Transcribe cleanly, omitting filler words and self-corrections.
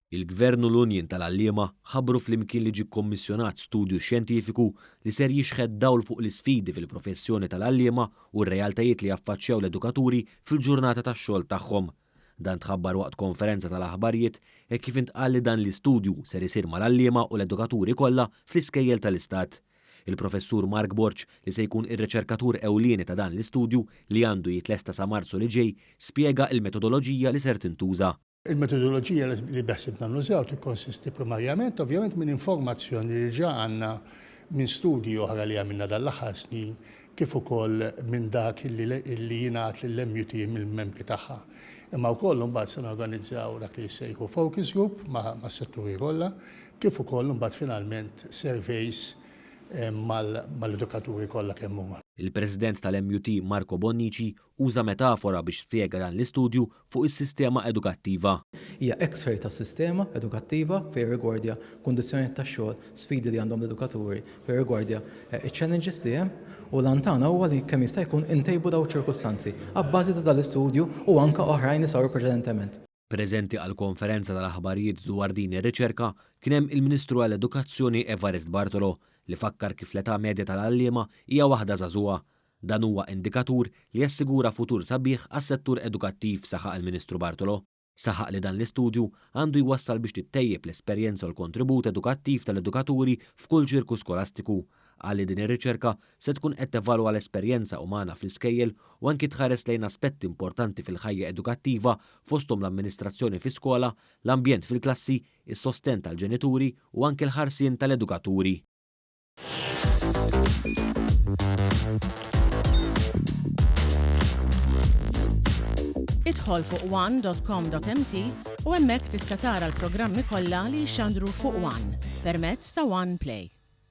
Il-Gvern u l-Union tal-Għalliema ħabbru flimkien li ġie kkommissjonat studju xjentifiku li ser jixħet dawl fuq l-isfidi fil-professjoni tal-għalliema u r-realtajiet li jaffaċċjaw l-edukaturi fil-ġurnata tax-xogħol tagħhom. Dan tħabbar waqt konferenza tal-aħbarijiet hekk kif intqal li dan l-istudju ser isir mal-għalliema u l-edukaturi kollha fl-iskejjel tal-Istat. Il-Professur Mark Borg, li se jkun ir-riċerkatur ewlieni ta' dan l-istudju li għandu jitlesta sa Marzu li ġej, spjega l-metodoloġija li ser tintuża. Il-metodoloġija li beħsiebna nużaw tikkonsisti primarjament, ovvjament, minn informazzjoni li ġa għandna minn studji oħra li għamilna dan l-aħħar snin kif ukoll minn dak li jingħad lill-MUT mill-membri tagħha. Imma wkoll imbagħad se norganizzaw dak li jissejħu focus group mas-setturi kollha, kif ukoll imbagħad finalment surveys mal-edukaturi kollha kemm huma. Il-President tal-MUT Marco Bonnici uża metafora biex spjega dan l-istudju fuq is-sistema edukattiva. Hija X-ray tas-sistema edukattiva fejn jirrigwardja kundizzjonijiet tax-xogħol, sfidi li għandhom l-edukaturi, fejn jirrigwardja ċ-challenges li hemm u l-għan tagħna huwa li kemm jista' jkun intejbu dawn iċ-ċirkustanzi abbażi ta' dan l-istudju u anke oħrajn li saru preċedentement. Preżenti għall-konferenza tal-aħbarijiet dwar din ir-riċerka kien hemm il-Ministru għall-Edukazzjoni Evarist Bartolo li fakkar kif l-età medja tal-għalliema hija waħda żagħżugħa. Dan huwa indikatur li jassigura futur sabiħ għas-settur edukattiv, saħaq il-Ministru Bartolo. Saħaq li dan l-istudju għandu jwassal biex tittejjeb l-esperjenza u l-kontribut edukattiv tal-edukaturi f'kull ċirku skolastiku. Qal li din ir-riċerka se tkun qed tevalwa l-esperjenza umana fl-iskejjel u anki tħares lejn aspetti importanti fil-ħajja edukattiva fosthom l-amministrazzjoni fi skola, l-ambjent fil-klassi, is-sostenn tal-ġenituri u anki l-ħarsien tal-edukaturi. Idħol fuq one.com.mt u hemmhekk tista' tara l-programmi kollha li jixxandru fuq One permezz ta' One Play.